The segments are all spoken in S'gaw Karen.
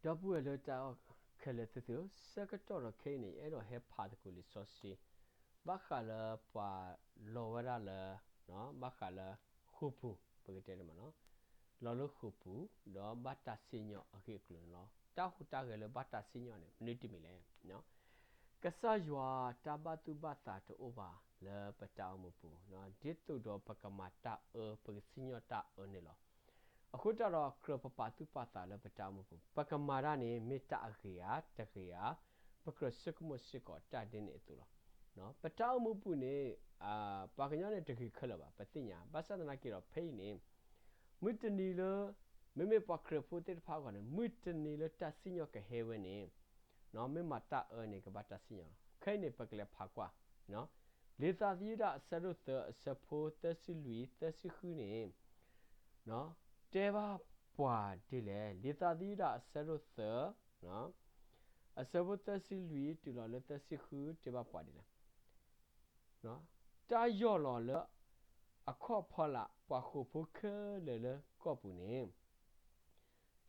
ဒီပုၢ်ဝဲၢ်လၢတၢ်အဲၣ်ခဲလၢာ်သ့ၣ်ဧၢ, ဆၢကတီၢ်ဒီးခဲအံၤန့ၣ် ယအဲၣ်ဒိးဟဲဖးသကိးလံာ်စီဆှံ ဘၣ်ဃးလၢပှၤလီၤဝဲဒၣ်လၢ ဘၣ်ဃးလၢဃိာ်ပူၤ ပကတဲတမးနီၤ, လီၤလၢဃိာ်ပူၤ ဒီးဘၣ်တၢ်စံၣ်ညီၣ်အဂ့ၢ်အကျိၤန့ၣ်လီၤ. တၢ်ဟူးတၢ်ဂဲၤလၢဘၣ်တၢ်စံၣ်ညီၣ်န့ၣ် မနုၤတမံၤလဲၣ်. ကစၢ်ယွၤတၢ်ဘၣ်သူၣ်ဘၣ်သးတအိၣ်ဘၣ်လၢပတၢ်အိၣ်မူပူၤ, ဒ်သိးဒီးပကမၤတၢ်အၢ ပကစံၣ်ညီၣ်တၢ်အၢန့ၣ်လီၤ. အဃိတၢ်ဒီးကြၢးပပာ်သူၣ်ပာ်သးလၢပတၢ်အိၣ်မူပူၤ, ပကမၤတၢ်န့ၣ် မ့ၢ်တၢ်အဂ့ၤဧါ တဂ့ၤဧါ, ပကြၢးဆိကမိၣ်စ့ၢ်ကီးတၢ်ဒ်န့ၣ်အသိးလီၤ. ပတၢ်အိၣ်မူပူၤန့ၣ် ပှၤကညီန့ၣ်တဂ့ၤခဲလၢာ်ဘၣ် ပသ့ၣ်ညါ, ဘၣ်ဆၣ်သနာ်က့ဒီးဖဲအံၤန့ၣ် မုၢ်တနံၤလၢ မ့မ့ၢ်ပှၤခရံာ်ဖိသ့ၣ်တဖၣ်အဂီၢ်န့ၣ် မုၢ်တနံၤလၢတၢ်စံၣ်ညီၣ်ကဟဲဝဲန့ၣ် မ့ၢ်မၤတၢ်အၢန့ၣ် ကဘၣ်တၢ်စံၣ်ညီၣ်လီၤ. ခဲအံၤန့ၣ် ပကလဲၤဖးကွၢ် လံာ်သးသယုၢ်တၢ်အဆၢဒိၣ်သၢ အဆၢဖိသၢဆံလွံၢ် သၢဆံဃုန့ၣ် တဲဘၣ်ပှၤဒ်လဲၣ်. လံာ်သးသယုၢ်တၢ်အဆၢဒိၣ်သၢ အဆၢဖိသၢဆံလွံၢ်တုၤလီၤလၢသၢဆံဃု တဲဘၣ်ပှၤဒ်လဲၣ်. တၢ်ယီၢ်လီၤလၢအခီၣ်ဖီလာ် ပှၤဃိာ်ဖိခဲလၢာ်လၢကီၢ်ပူၤန့ၣ်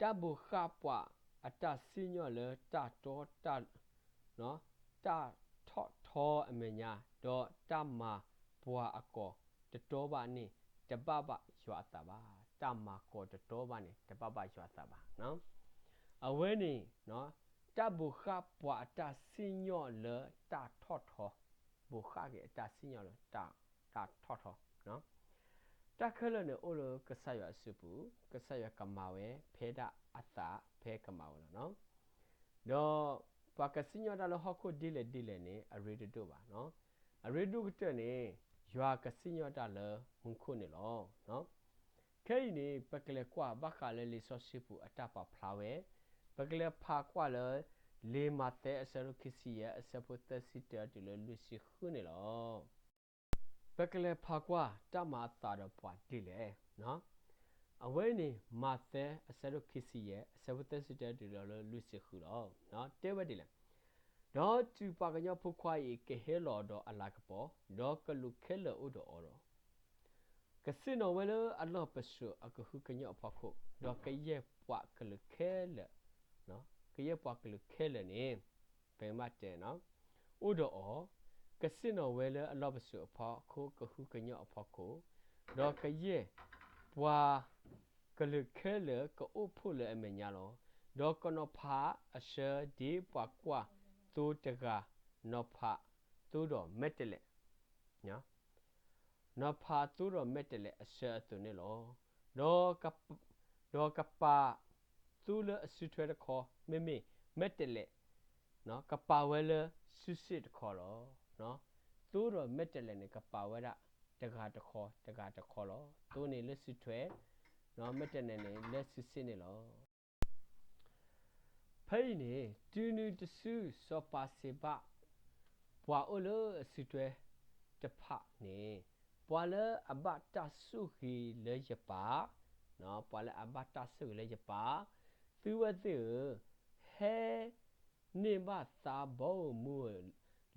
တၢ်ဘိးဃာ်ပှၤအတၢ်စံၣ်ညီၣ်လၢတၢ်တီ တၢ်ထီၣ်ထီအမဲာ်ညါ, ဒီးတၢ်မၤပှၤအကိာ်တတီဘၣ်န့ၣ် တဘၣ်ဘၣ်ယွၤအသးဘၣ်. တၢ်မၤကိာ်တတီဘၣ်န့ၣ် တဘၣ်ဘၣ်ယွၤအသးဘၣ်. အဝဲန့ၣ် တၢ်ဘိးဃာ်ပှၤအတၢ်စံၣ်ညီၣ်လၢတၢ်ထီၣ်ထီ, ဘိးဃာ်က့ၤအတၢ်စံၣ်ညီၣ်လၢတၢ်ထီၣ်ထီ တၢ်ခဲလၢာ်န့ၣ်အိၣ်လၢကစၢ်ယွၤအစုပူၤ, ကစၢ်ယွၤကမၤဝဲဖဲဒၣ်အသးဖဲကမၤဝဲလီၤ. ဒီးပှၤကစံၣ်ညီၣ်တၢ်လၢဟီၣ်ခိၣ်ဒ်လဲၣ်ဒ်လဲၣ်န့ၣ် အရ့တဒိၣ်ဘၣ်. အရ့ဒိၣ်ကတၢၢ်န့ၣ် ယွၤကစံၣ်ညီၣ်တၢ်လၢမူခိၣ်န့ၣ်လီၤ. ခဲအံၤန့ၣ် ပကလဲၤကွၢ်ဘၣ်ဃးလၢလံာ်စီဆှံပူၤအတၢ်ပာ်ဖျါဝဲ, ပကလဲၤဖးကွၢ်လၢ လံာ်မးသဲအဆၢဒိၣ်ခံဆံယဲၢ် အဆၢဖိသၢဆံတၢတုၤလၢလွံၢ်ဆံဃုန့ၣ်လီၤ. ပကလဲၤဖးကွၢ်တၢ်မၤအသးဒီးပှၤဒ်လဲၣ်. အဝဲန့ၣ် မးသဲအဆၢဒိၣ်ခံဆံယဲၢ် အဆၢဖိသၢဆံတၢတုၤလီၤလၢလွံၢ်ဆံဃုလီၤ. တဲဝဲဒ်လဲၣ်. ဒီးတုၤပှၤကညီဖိခွါအံၤ ကဟဲလီၤဒီးအလၤကပီၤ, ဒီးကလူးခဲလၢာ်အိၣ်ဒီးအီၤဒီး ကဆ့ၣ်နီၤဝဲလၢအလီၢ်ပစိာ်အကဟုကညီၢ်အဖီခိၣ်, ဒီးကယဲၢ်ပှၤကလုာ်ခဲလၢာ်, ကယဲၢ်ပှၤကလုာ်ခဲလၢာ်န့ၣ် ပမ့ၢ်တဲ အိၣ်ဒီးအီၤ, ကဆ့ၣ်နီၤဝဲလၢအလီၢ်ပစိာ်အဖီခိၣ် ကဟုကညီၢ်အဖီခိၣ်, ဒီးကယဲၢ်ပှၤကလုာ်ခဲလၢာ်ကအိၣ်ဖှိၣ်လၢအမဲာ်ညါလီၤ. ဒီးကနီၤဖးအဆၢဒ်ပှၤကွၢ်သိတဂၤ နီၤဖးသိဒီးမဲာ်တဲးလဲး နီၤဖးသိဒီးမဲာ်တဲးလဲးအဆၢအသိးန့ၣ်လီၤ. ဒီးက, ဒီးကပာ်သိလၢအစုထွဲတခီ, မ့မ့ၢ်မဲာ်တဲးလဲး ကပာ်ဝဲလၢစုစ့ၣ်တခီလီၤ. သိဒီးမဲာ်တဲးလဲးန့ၣ် ကပာ်ဝဲဒၣ်တဂၤတခီ တဂၤတခီလီၤ. သိန့ၣ်လၢစုထွဲ, မဲာ်တဲးလဲးန့ၣ်လၢစုစ့ၣ်န့ၣ်လီၤ. ဖဲအံၤန့ၣ် တုၤနုၤတစု စီၤပၤစံးဘၣ် ပှၤအိၣ်လၢအစုထွဲတဖၣ်န့ၣ်, ပှၤလၢအဘၣ်တၢ်ဆိၣ်ဂ့ၤလၢယပၢ်, ပှၤလၢအဘၣ်တၢ်ဆိၣ်ဂ့ၤလၢယပၢ်, သုဝဲသ့ၣ်ဧၢ, ဟဲ န့ၢ်ဘၣ်သးဘီဧိၤမူဧိၤ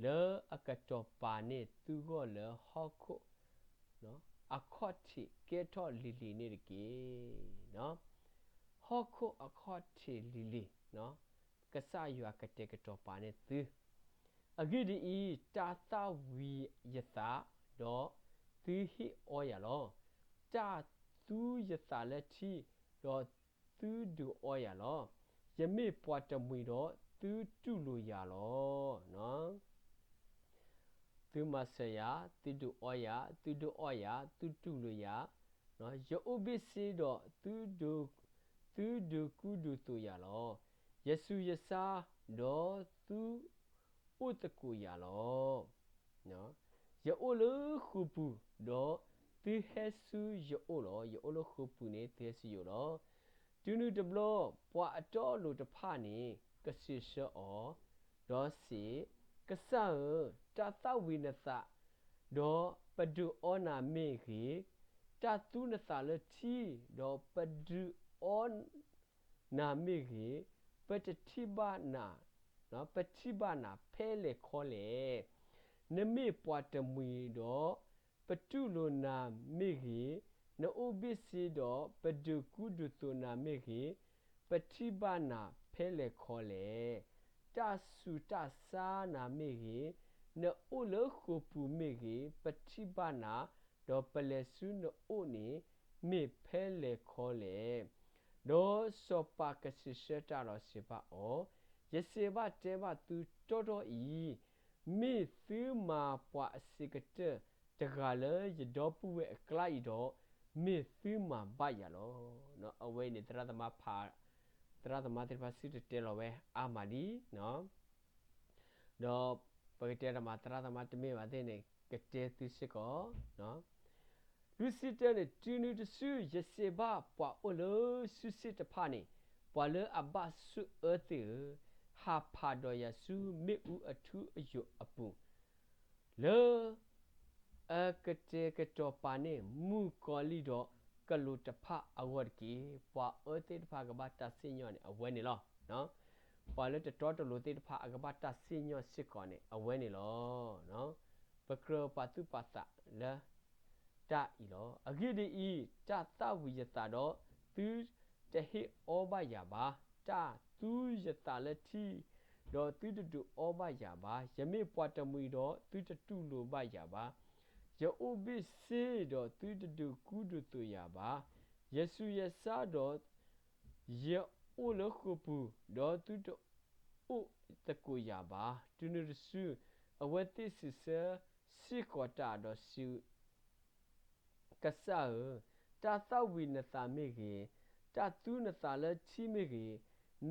လၢအကတီၤပာ်န့ၢ်သုဂီၢ်လၢဟီၣ်ခိၣ် အခီၣ်ထံးကဲထီၣ်လံၤလံၤန့ၣ်တက့ၢ်. ဟီၣ်ခိၣ်အခီၣ်ထံးလံၤလံၤ, ကစၢ်ယွၤကတဲာ်ကတီၤပာ်န့ၢ်သု. အဂ့ၢ်ဒ်အံၤ, တၢ်သၣ်ဝံၤယသး, ဒီးသုဟ့ၣ်အီယၤလီၤ. တၢ်သူယသးလၢထံ, ဒီးသုဒုးအီယၤလီၤ. ယမ့ၢ်ပှၤတမှံၤဒီး သုတူၢ်လိာ်ယၤလီၤ. သုမၤစၢၤယၤ, သုဒုးအီယၤ, သုဒုးအီယၤ, သုတူၢ်လိာ်ယၤ, ယအိၣ်ဘ့ၣ်ဆ့ဒီး သုဒုးကူဒုးသိးယၤလီၤ. ယဆူးယဆါဒီးသု အိၣ်သကိးယၤလီၤ. ယအိၣ်လၢဃိာ်ပူၤဒီးသုဟဲဆူယအိၣ်လီၤ. ယအိၣ်လၢဃိာ်ပူၤန့ၣ် သုဟဲဆူယအိၣ်လီၤ. တုၤနုၤတဘျီ ပှၤအတီအလိၤတဖၣ်န့ၣ် ကစံးဆၢအီၤ, ဒီးစံး, ကစၢ်ဧၢ, တၢ်သၣ်ဝံၤနသး, ဒီးပဒုးအီနၤမ့ၢ်ဂ့ၤ, တၢ်သူနသးလၢထံ, ဒီးပဒုးအီ နၤမ့ၢ်ဂ့ၤ, ပတထံၣ်ဘၣ်နၤ, ပထံၣ်ဘၣ်နၤဖဲလဲၣ်ခီလဲၣ်. နမ့ၢ်ပှၤတမှံၤဒီး ပတူၢ်လိာ်နၤမ့ၢ်ဂ့ၤ, နအိၣ်ဘ့ၣ်ဆ့ဒီး ပဒုးကူဒုးသိးနၤမ့ၢ်ဂ့ၤ, ပထံၣ်ဘၣ်နၤဖဲလဲၣ်ခီလဲၣ်. တၢ်ဆူးတၢ်ဆါနၤမ့ၢ်ဂ့ၤ, နအိၣ်လၢဃိာ်ပူၤမ့ၢ်ဂ့ၤ, ပထံၣ်ဘၣ်နၤ, ဒီးပလဲၤဆူနအိၣ်န့ၣ် မ့ၢ်ဖဲလဲၣ်ခီလဲၣ်. ဒီးစီၤပၤကစံးဆၢတၢ်ဒီးစံးဘၣ်အီၤ, ယစံးဘၣ်တဲဘၣ်သုတီတီအံၤ, မ့ၢ်သုမၤပှၤအဆံးကတၢၢ်တဂၤလၢယဒီပုၢ်ဝဲၢ်အကျါအံၤဒီး, မ့ၢ်သုမၤဘၣ်ယၤလီၤ. အဝဲအံၤန့ၣ် သရၣ်သမါဖး, သရၣ်သမါသ့ၣ်တဖၣ်စံၣ်တဲၤတဲလီၤဝဲအါမးလံ. ဒီးပကတဲတမး သရၣ်သမါတမ့ၢ်ဘၣ်သ့ၣ်န့ၣ် ကတဲသုစ့ၢ်ကီး. လွံၢ်ဆံတၢန့ၣ်, တုၤနုၤတစု ယစံးဘၣ်ပှၤအိၣ်လၢစုစ့ၣ်တဖၣ်န့ၣ်, ပှၤလၢအဘၣ်ဆိၣ်အၢသ့ၣ်ဧၢ, ဟးဖးဒီးယၤဆူမ့ၣ်အူအထူအယိာ်အပူၤ လၢအကတဲာ်ကတီၤပာ်န့ၢ် မုၣ်ကီၤလံၢ်ဒီးကလူးတဖၣ်အဂီၢ်တက့ၢ်. ပှၤအၢသ့ၣ်တဖၣ်ကဘၣ်တၢ်စံၣ်ညီၣ်န့ၣ် အဝဲန့ၣ်လီၤ. ပှၤလၢတတီတလိၤသ့ၣ်တဖၣ်အကဘၣ်တၢ်စံၣ်ညီၣ်စ့ၢ်ကီးန့ၣ် အဝဲန့ၣ်လီၤ. ပကြၢးပာ်သူၣ်ပာ်သးလၢတၢ်အံၤလီၤ. အဂ့ၢ်ဒ်အံၤ, တၢ်သၣ်ဝံၤယသးဒီး သုတဟ့ၣ်အီဘၣ်ယၤဘၣ်. တၢ်သူယသးလၢထံ ဒီးသုတဒုးအီဘၣ်ယၤဘၣ်. ယမ့ၢ်ပှၤတမှံၤဒီး သုတတူၢ်လိာ်ဘၣ်ယၤဘၣ်. ယအိၣ်ဘ့ၣ်ဆ့ဒီး သုတဒုးကူဒုးသိးယၤဘၣ်. ယဆူးယဆါဒီး ယအိၣ်လၢဃိာ်ပူၤ, ဒီးသုတအိၣ်သကိးယၤဘၣ်. တုၤနုၤတစု အဝဲသ့ၣ်စံးဆၢစ့ၢ်ကီးတၢ်ဒီးစံး ကစၢ်ဧၢ, တၢ်သၣ်ဝံၤနသးမ့ၢ်ဂ့ၤ, တၢ်သူနသးလၢထံမ့ၢ်ဂ့ၤ,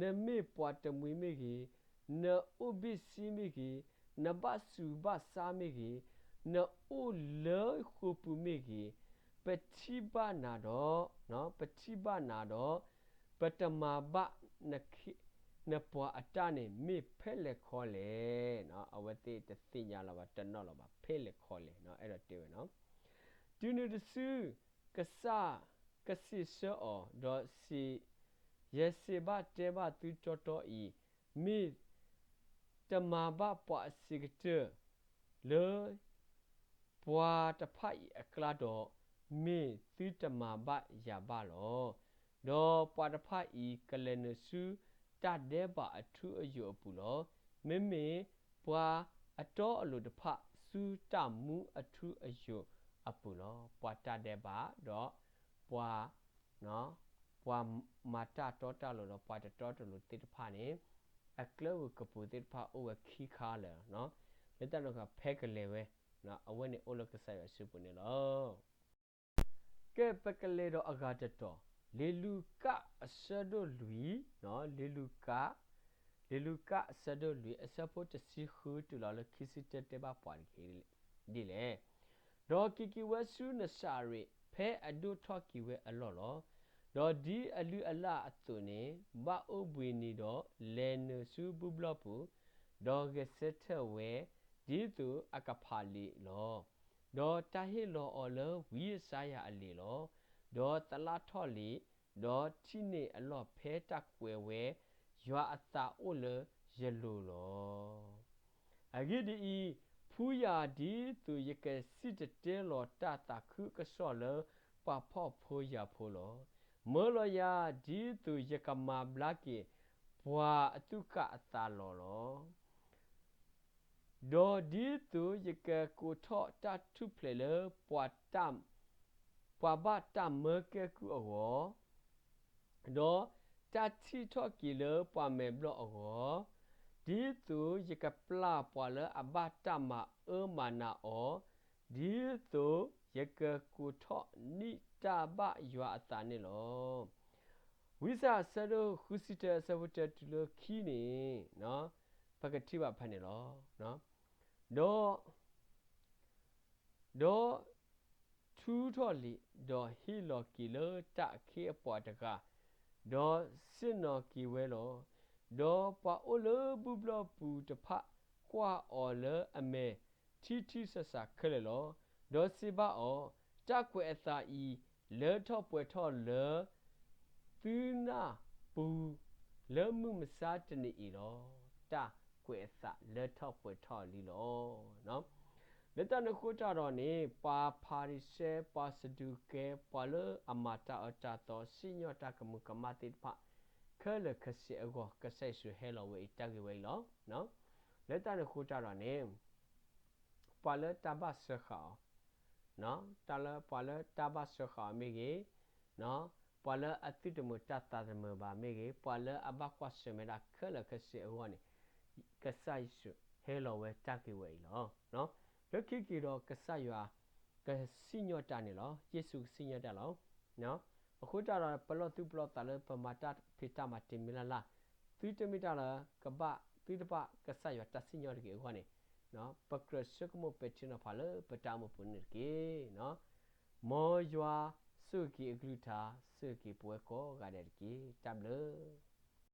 နမ့ၢ်ပှၤတမှံၤမ့ၢ်ဂ့ၤ, နအိၣ်ဘ့ၣ်ဆ့မ့ၢ်ဂ့ၤ, နဘၣ်ဆူးဘၣ်ဆါမ့ၢ်ဂ့ၤ, နအိၣ်လၢဃိာ်ပူၤမ့ၢ်ဂ့ၤ, ပထံၣ်ဘၣ်နၤဒီး, ပထံၣ်ဘၣ်နၤဒီး ပတမၤဘၣ် နပှၤအတၢ်န့ၣ် မ့ၢ်ဖဲလဲၣ်ခီလဲၣ်. အဝဲသ့ၣ်တသ့ၣ်ညါလီၤဘၣ် တနီၣ်လီၤဘၣ် ဖဲလဲၣ်ခီလဲၣ် အဲၣ်ဒိးတဲဝဲနီၤ. တုၤနုၤတစု ကစၢ်ကစံးဆၢအီၤ, ဒီးစံး, ယစံးဘၣ်တဲဘၣ်သုတီတီအံၤ, မ့ၢ်တမၤဘၣ်ပှၤအဆံးကတၢၢ် လၢပှၤတဖၣ်အံၤအကျါဒီး, မ့ၢ်သုတမၤဘၣ်ယၤဘၣ်လီၤ. ဒီးပှၤတဖၣ်အံၤကလဲၤနုာ်ဆူတၢ်ဒဲးဘးအထူအယိာ်အပူၤလီၤ. မ့မ့ၢ်ပှၤအတီအလိၤတဖၣ်ဆူတၢ်မူအထူအယိာ်အပူၤလီၤ. ပှၤတၢ်ဒဲးဘးဒီးပှၤ ပှၤမၤတၢ်တီတၢ်လိၤဒီးပှၤတတီတလိၤသ့ၣ်တဖၣ်န့ၣ်, အကျဲဝုၤကပူၤသ့ၣ်တဖၣ်အိၣ်ဝဲခံခါလၢာ်, လၢတၢ်န့ၣ်အခါဖဲကလဲၤဝဲ, အဝဲန့ၣ်အိၣ်လၢကစၢ်ယွၤစုပူၤန့ၣ်လီၤ. ကဲ ပကလဲၤဒီးအဂၤတတီၤ, လံာ်လူၤကၣ်အဆၢဒိၣ်လွံၢ်, လံာ်လူၤကၣ်, လံာ်လူၤကၣ်အဆၢဒိၣ်လွံၢ် အဆၢဖိတဆံဃုတုၤလီၤလၢခံဆံတၢ တဲဘၣ်ပှၤတက့ၢ်ဒ်လဲၣ်. ဒီးက့ၤက့ၤဝဲဆူနစၤရ့း ဖဲအဒိၣ်ထီၣ်က့ၤဝဲအလီၢ်လီၤ. ဒီးဒ်အလုၢ်အလၢ်အသိးန့ၣ် ဘၣ်အိၣ်ဘှံးနံၤဒီးလဲၤနုာ်ဆူဘူၣ်ဘျီၣ်ပူၤ, ဒီးဂဲၤဆၢထၢၣ်ဝဲ ဒ်သိးအကဖးလံာ်လီၤ. ဒီးတၢ်ဟ့ၣ်လီၤအီၤလၢဝံယၡါယၤအလံာ်လီၤ. ဒီးသလၣ်ထီၣ်လံာ်, ဒီးထံၣ်န့ၢ်အလီၢ်ဖဲတၢ်ကွဲးဝဲ, ယွၤအသးအိၣ်လၢယလိၤလီၤ. အဂ့ၢ်ဒ်အံၤ, ဖှူယၤဒ်သိးယကစံၣ်တဲၤတဲလီၤတၢ်သးခုကစီၣ်လၢပှၤဖှီၣ်ဖိယာ်ဖိလီၤ. မၢလီၤယၤဒ်သိးယကမၤဘျါက့ၤပှၤအသူၣ်ကၢ်အသးလီၤလီၤ. ဒီးဒ်သိးယကကိးထီၣ်တၢ်ထူၣ်ဖျဲးလၢပှၤ, ပှၤဘၣ်တၢ်မၢကဲကုၢ်အဂီၢ်, ဒီးတၢ်ထံၣ်ထီၣ်က့ၤလၢပှၤမဲာ်ဘျီၣ်အဂီၢ်, ဒ်သိးယကပျၢ်ပှၤလၢအဘၣ်တၢ်မၤအၢမၤနးအီၤ, ဒ်သိးယကကိးထီၣ်နံၣ်တၢ်ဘၣ်ယွၤအသးန့ၣ်လီၤ. ဝံယၡါယၤအဆၢဒိၣ်ဃုဆံတၢ အဆၢဖိတၢတုၤလၢခံန့ၣ်, ပကထံၣ်ဘၣ်ဖဲန့ၣ်လီၤ. ဒီး, ဒီးထူထီၣ်လံာ်, ဒီးဟ့ၣ်လီၤက့ၤလၢတၢ်အခ့အပှၤတဂၤ, ဒီးဆ့ၣ်နီၤက့ၤဝဲလီၤ. ဒီးပှၤအိၣ်လၢဘူၣ်ဘျီၣ်ပူၤတဖၣ်ကွၢ်အီၤလၢအမဲာ်ထံထံဆးဆးခဲလၢာ်လီၤ. ဒီးစံးဘၣ်အီၤ, တၢ်ကွဲးအသးအံၤ လၢထီၣ်ပှဲၤထီၣ်လၢ သုနၢ်ပူၤလၢမုၢ်မဆါတနံၤအံၤလီၤ. တၢ်ကွဲးအသးလၢထီၣ်ပှဲၤထီၣ်လံလီၤ. လၢတၢ်န့ၣ်အဃိတၢ်ဒီးန့ၣ် ပှၤဖၤရံၤၡဲ ပှၤစဒူးကဲ ပှၤလၢအမၤတၢ်အၢတၢ်သီ စံၣ်ညီၣ်တၢ်ကမူၤကမၣ်သ့ၣ်တဖၣ် ခဲလၢာ်ခဲဆ့အဂီၢ် ကစၢ်ယ့ၣ်ၡူးဟဲလီၤဝဲအံၤ တၢ်ဂ့ၢ်ဝဲအံၤလီၤ. လၢတၢ်န့ၣ်အဃိတၢ်ဒီးန့ၣ် ပှၤလၢတၢ်ဘၣ်စၢဃာ်အီၤ, တၢ်လၢပှၤလၢတၢ်ဘၣ်စၢဃာ်အီၤမ့ၢ်ဂ့ၤ, ပှၤလၢအသုတမုာ်တၢ်သးတမုာ်ဘၣ်မ့ၢ်ဂ့ၤ, ပှၤလၢအဘၣ်ကွၢ်ဆၢၣ်မဲာ်ဒၣ်ခဲလၢာ်ခဲဆ့အဂီၢ်န့ၣ် ကစၢ်ယ့ၣ်ၡူးဟဲလီၤဝဲတၢ်ဂ့ၢ်ဝဲအံၤလီၤ. လၢခံက့ၤဒီးကစၢ်ယွၤ ကစံၣ်ညီၣ်တၢ်န့ၣ်လီၤ. ယ့ၣ်ၡူးကစံၣ်ညီၣ်တၢ်လီၤ. အဃိတၢ်ဒီး ပလီၢ်သုပလီၢ်သးလၢပမၤတၢ်ဖံးတၢ်မၤတမံၤလၢ်လၢ်, သုတမ့ၢ်တၢ်လၢကဘၣ်သုတဘၣ်ကစၢ်ယွၤတၢ်စံၣ်ညီၣ်တဂ့ၤအဂီၢ်န့ၣ်, ပကြၢးဆိကမိၣ်ပဲာ်ထံနီၤဖးလၢပတၢ်အိၣ်မူပူၤန့ၣ်တက့ၢ်. မ်ယွၤဆိၣ်ဂ့ၤက့ၤအကလုၢ်ကထါ, ဆိၣ်ဂ့ၤက့ၤပဝဲကိးဂၤဒဲးတက့ၢ်. တၢ်ဘျုး